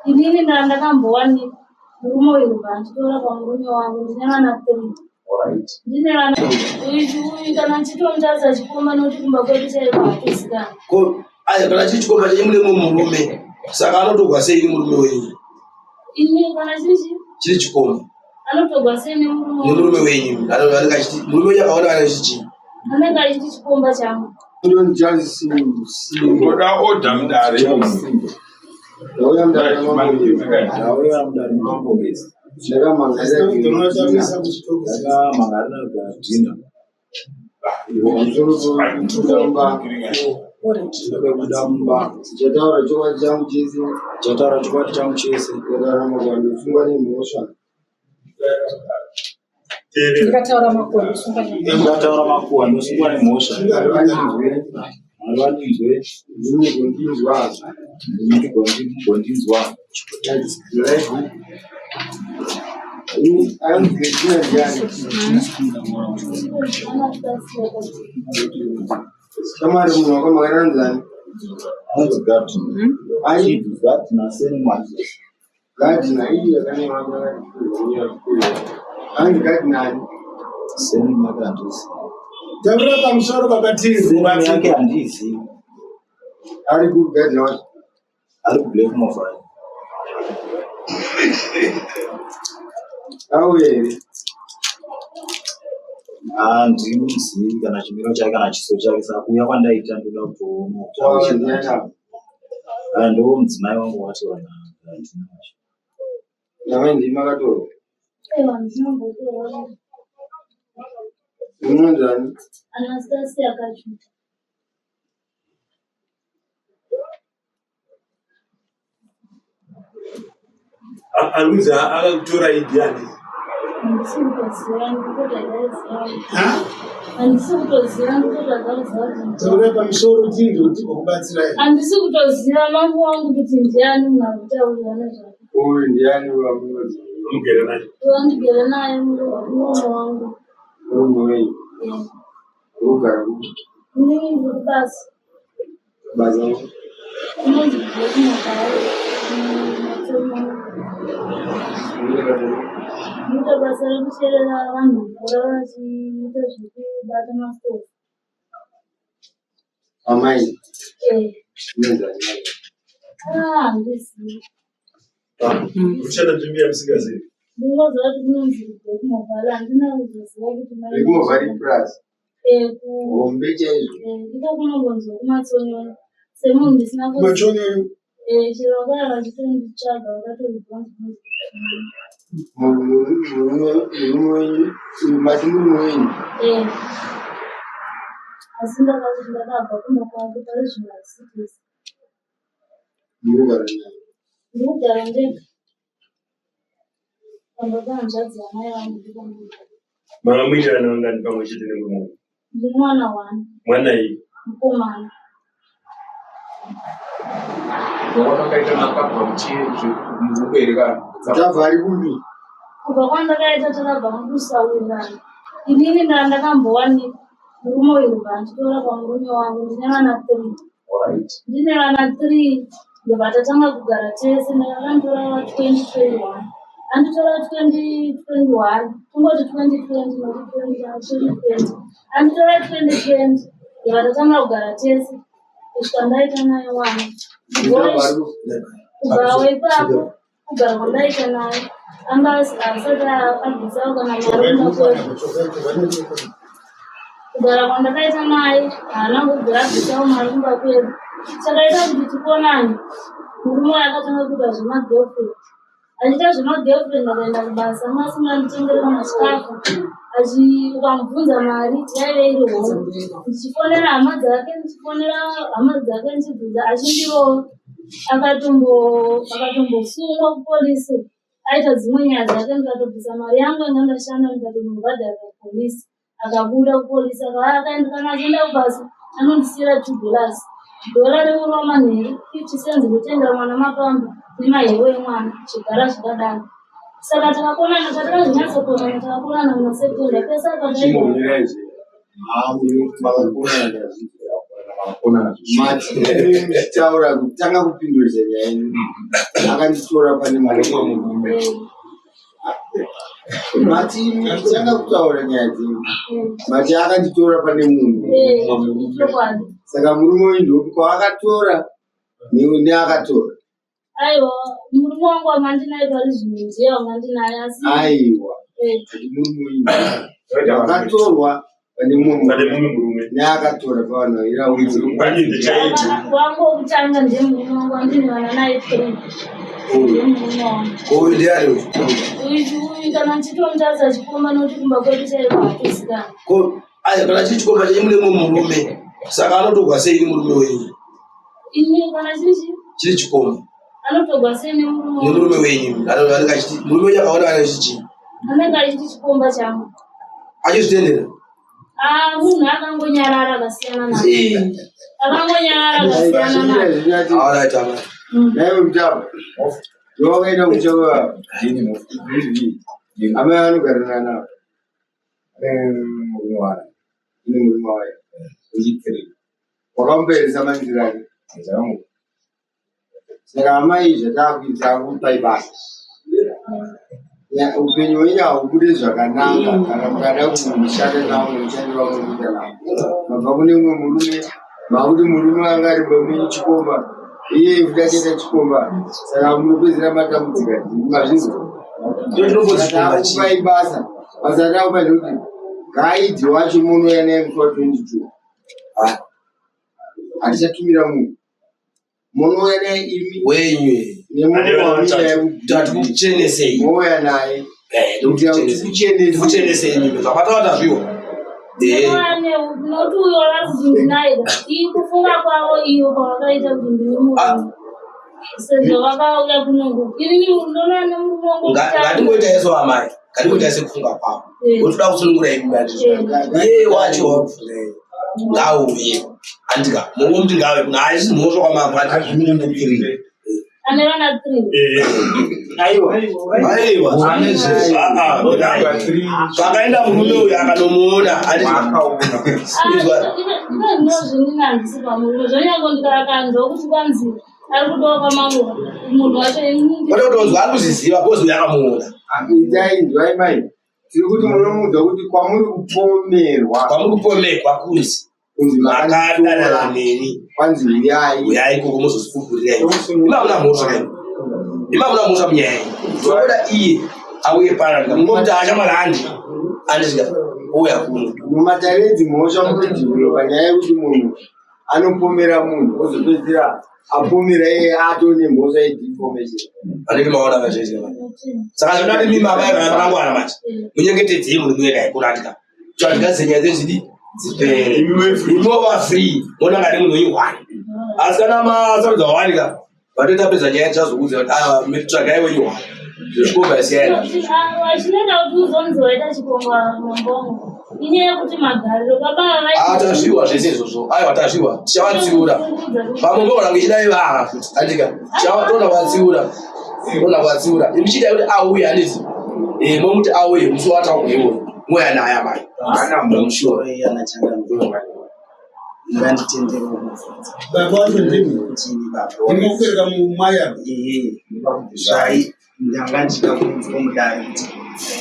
Inini ndakambowanikwa murume uyu kubva anditora pamurume wangu ndine vana 3. Ndine vana uyu kana ndichitomutarisa chikomba nokuti kumba kwedu chaiko hatozikana. Ko aya kana chiri chikomba chenyu mune mumwe murume saka anotogwa sei murume wenyu? Ini kana chiri chi? Chiri chikomba. Anotogwa sei nemurume Nemurume wenyu. Anenge achiti murume wenyu akaona anenge achiti chii? Anenge achiti chikomba changu. Ndoda order mudare. Ndauya mudare mambo. Ndauya mudare mambo. Ndakamangarira Gardina. Ndichataura chokwadi changu chese. Ndichataura chokwadi changu chese. Ndicharamba ndosungwa nemhosva. Ndikataura makuhwa ndosungwa nemhosva. Ndikataura makuhwa ndosungwa nemhosva. Mwari vandinzwe. Mwari vandinzwe. Ndimi gondinzwa. Ndimi gondinzwa. Shamwari munhu wako makaranzani? Anonzi Gardner. Ai? Gardner Senman. Gardner iyi yakanyorwa Anonzi Gardner ani? Surname yake handizivi. Taura pamusoro baba tiri. Surname yake handizivi. Ari ku Gardner wacho. Ari ku Black Mobile. Auye here? Handimuzivi kana chimiro chake kana chiso chake saka kuuya kwandaita ndoda kutoona kuti auye. Aya ndo mudzimai wangu wakatorwa naGardner wacho. Namai ndimi makatorwa? Aiwa ndinombotorwa. Munonzani? Anastasia Kachuta. Arikunzi akakutorai ndiani? Handisi kutoziva ndikutoziva. Handisi kutoziva ndikutoziva. Taurai pamusoro tinzwe kuti tigokubatsirai. Handisi kutoziva mambo wangu kuti ndiani munhu ari kutaurira nezvake. Uyu ndiani wamunoziva? Mugere naye. Wandigere naye murume wangu. Murume wenyu? Eh. Unogara kupi? Inini ndiri kubasa. Basa Kunonzi Black Mobile. Ndinoita basa rekucherera vanhu mvura vachiita zvekubata masitofu. Amai. Eh. Unonzi ani mai? Ah, handizivi. Kushanda nzvimbo yamusingazivi. Ndingoziva kuti kunonzi Black Mobile. Handina kuzoziva kuti mai. Black Mobile plus. Eh, ku- Hombe chaizvo. eh, ndiko kunongonzwa kumatsonyoro semunhu ndisina kuzi- Machonyoro. Eh, chero vakauya vachitonditsvaga vakatoribvunza Murume murume wenyu mati murume wenyu. Eh. Asi ndakati ndakabva kumba kwake pari zvino hatisitisi. Murikugara naye. Ndikugara ndega. Pamba pahanzvadzi yamai vangu ndipo ndinogara. Manga muine vana vangani pamwe chete nemurume wenyu? Ndine mwana one. Mwana iyi? Mukomana. Wamakaita makabva murudo here kana? Tabva ari kupi? Kubva kwandakaita takabva mukusawirirana. Inini ndakambowanikwa murume uyu kubva anditora pamurume wangu ndine vana 3. Ndine vana 3 ndobva tatanga kugara tese ndakanditora 2021 anditora 2021 tongoti 2020 nokuti 2020 anditora 2020 ndobva tatanga kugara tese kusvika ndaita naye mwana kubvawo ipapo Kugara kwandaita naye anga asati abvisawo kana mari kumba kwedu. Kugara kwandakaita naye haana kubvira abvisawo mari kumba kwedu. Chakaita kuti tikonane murume waye akatanga kuita zvemagirlfriend. Achiita zvemagirlfriend akaenda kubasa anga asinganditengeri kana chikafu. Ukamubvunza mari yaive iri homwe. Ndichifonera hama dzake ndichifonera hama dzake ndichibvunza achindirova. Akatombosungwa kupolisi aita dzimwe nyaya dzake ndikatobvisa mari yangu yanga ndashanda ndikatonomubhadharira kupolisi akabuda kupolisi akaenda kana achienda kubasa anondisiira $2 dhora rekurova manheru 50 cents ndotengera mwana mapamba nemahewo emwana zvigara zvakadaro saka takakonana tatakazonyatsokonana takakonana muna September pese apa Chimbomirai zve. Mati muchitaura kutanga kupindurisa nyaya yenyu akanditora pane mumwe murume. Mati muchitanga kutaura nyaya dzenyu mati akanditora pane munhu mumwe murume. Saka murume uyu ndokuti kwaakatora neakatora. Aiwa, murume wangu wanga ndinaye pari zvino ndiye wanga ndinaye asi Aiwa, murume uyu wakatorwa pane mumwe murume neakatora pavanhu vaviri avo. Wangu wekutanga ndiye murume wangu wandine vana naye 3. Ndiye murume wangu. Uyu ndiani uyu? Uyu kana ndichitomutarisa chikomba nokuti kumba kwedu chaiko hatozikana. Ko aya kana chiri chikomba chenyu mune mumwe murume saka anotogwa sei nemurume wenyu? Ini kana chiri chi? Chiri chikomba. Anotogwa sei nemurume Nemurume wenyu. Anenge achiti murume wenyu akaona anenge achiti chii? Anenge achiti chikomba changu. Achizvitendera? Ah, munhu akangonyarara akasiyana naye. Akangonyarara akasiyana naye. Alright, amai. Naiwe mutabo. Ndiwakaenda kuchava. Amai vanogara nana. Murume wayo. Ine murume wayo. Wechithree. Wakamuperesa manzira ake. Saka amai zvatakuita takupai basa. Upenyu hwenyu haubude zvakanaka kana mukada kushanda navo nemushandiro wamunoita navo. Mabva kune mumwe murume makuti murume anga ari mumba chikomba iye futi achaita chikomba saka munopedzera matambudzika mazvinzwa. Takupai basa basa ratakupai ndekuti gaidhi wacho munouya naye musi wa 22 hatichatumira munhu munouya naye imi wenyu nemunhu wamuinaye tati kuchenesei mouya naye kuti tikuchenese tikuchenesei imi zvabata tazviwa Nokuti uyo wavari kuti ndinaye kufunga kwavo iyo kwavakaita kuti ndine murume sezvo vakauya kunongo inini ndinoona nemurume wangu Ngatingoita yeso amai, ngatingoita sekufunga kwavo. Wotoda kusunungura imi handizvo? Iye wacho wakufunga iye ngauye andika mungomuti ngauye kuna haisi mhosva kwamambo. Ane vana 3. Aiwa, pakaenda murume uyu akanomuona andizwa. Ndozvinini handisi pamurume zvonyange ndikakanzwa kuti kwanzi ari kudiwa kwamambo munhu wacho inini. Kwete kutonzwa, ari kuzviziva because uyu akamuona. Itai inzwai mai, tiri kuti munomuudza kuti kwamuri kupomerwa Kwamuri kupomerwa kunzi kunzi makadanana makanditora neni. Kwanzi uyai. Uyai ikoko muzozvipupurira imi hamuna mhosva kai, imi hamuna mhosva munyaya iyi. Tinoda iye auye pana mungomuti achamara handi andisvika ouya kuno. Mumatare edzimhosva munodhivhiropa nyaya yekuti munhu anopomera munhu ozopedzisira apomera iye atone mhosva yedefamation. Anditi maona kazvezve? Saka zvinoda kuti mimi amai kana makangwara manje munyengetedzei murume wenyu aikona andika tsvaga nyaya dzezvidi dzipere, imova free mona ngati munhu wenyu one. Asi kana masarudza wawanika vatoita pedza nyaya tichazokuudza kuti aa tsvagai wenyu one zvikomba siyana. Chinoita kuti uzonzi waita chikomba mambongo inyaya yekuti magariro baba. Ah, tazviwa zvese izvozvo. Aiwa, tazviwa, tichavatsiura. Pamwe ngogona kunge ichidai vava futi andika toda kuvatsiura, toda kuvatsiura. Imichiita kuti auye handiti? Momuti auye musi wataurwa iwoyo moya naye amai. Mushoro anachangamire, munganditendere kubvunza Baba wacho ndimi? Kuti ini baba. Ndinokubereka mumai ava? Ehe, zvai ndanga ndichida kunzwa mudare kuti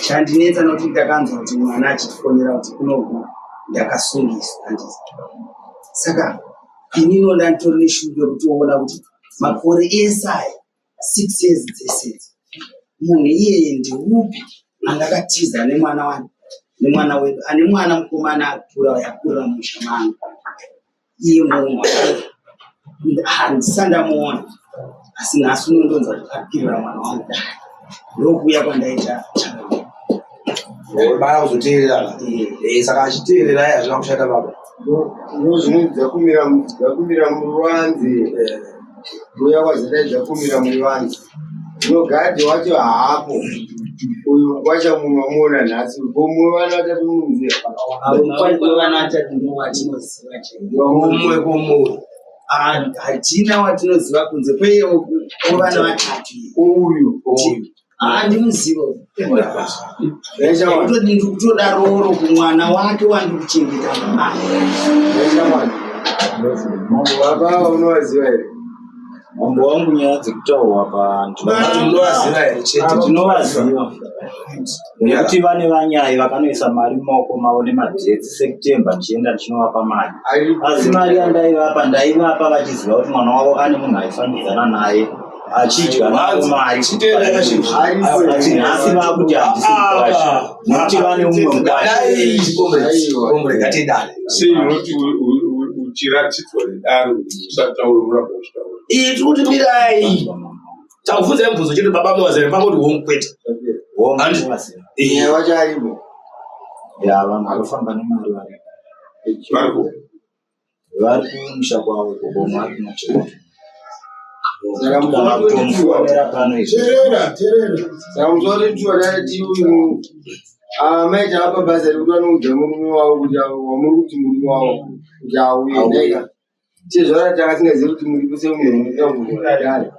chandinetsa nokuti ndakanzwa kuti mwana achitifonera kuti kunoku ndakasungiswa handiti? Saka ininiwo ndanditori neshungu yekutoona kuti makore ese aya, 6 years dzese idzi, munhu iyeye ndeupi andakatiza nemwana wani, nemwana wedu ane mwana mukomana akura yakurira mumusha mangu. Iye munhu handisati ndamuona, asi nhasi unondonzwa kuti apirira mwana wangu dare, ndokuuya kwandaita changamire. Baya kuzoteererana. Saka achiteerera iye hazvina kushata baba. Ndozvimwe dzakumira dzakumira muruvanze, kuuya kwazadai dzakumira muruvanze. Zvino gadhi wacho haapo uyu kwacha munhu wamuona nhasi komwe vana vatatu munomuziva? Vana vatatu ndo watinoziva chaivo. Umwe kumwe? Hatina watinoziva kunze kwevana vatatu. Uyu? Uyu. Handimuziva. Ndikutoda roro kumwana wake wandiri kuchengeta mumai. Aishamwari. Baba ava unovaziva here? Mambo wangu nyaya dzekutaurwa pa Munovaziva here chete? Tinovaziva nekuti vane vanyai vakanoisa mari mumaoko mavo nemadheti September ndichienda ndichinovapa mari, asi mari yandaivapa ndaivapa vachiziva kuti mwana wavo ane munhu aifambidzana naye achidya navo mari, asi nhasi vakuti handisi mukwasha nekuti vane mumwe mukwasha. Dai comrades, comrade ngatidane. Sei unoti uchiratidzwa nedare usataura uramba uchitaura? Iyi tiri kuti mirai. Takubvunzai mubvunzo chete baba muwaziva pangoti hongu kwete. Hongu, Handi- ndinovaziva. Nyaya wacho arimo. Ya, vanhu vanofamba nemari vari Variko. Vari kumusha kwavo ikoko, vari kumachekoto. Saka Kana musi wa 22 kutomufonera pano izvi. Terera, terera. Saka musi wa 22 wadati uyu amai tavapa basa rekuti vanoudza murume wavo kuti wamuri kuti murume wavo kuti auye ndaika chezvara takasingazivi kuti muripo semunhu unoita kudare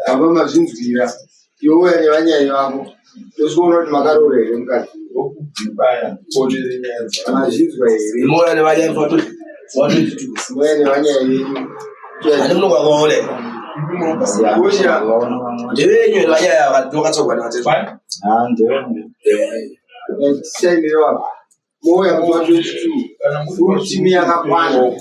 apa mazvinzwira iwe uya nevanyai vako tosvikoona kuti makaroora here mukadzi mazvinzwa here. Mora nevanyai vato. Mouya nevanyai venyu. Ani munogwakaona. Kosha. Vaona vamwe. Ndevenyu here vanyai ava vakatsogwa nevatete? Ah, ndevangu. Tisainire wapa mouya musi wa 22 full team yakakwana.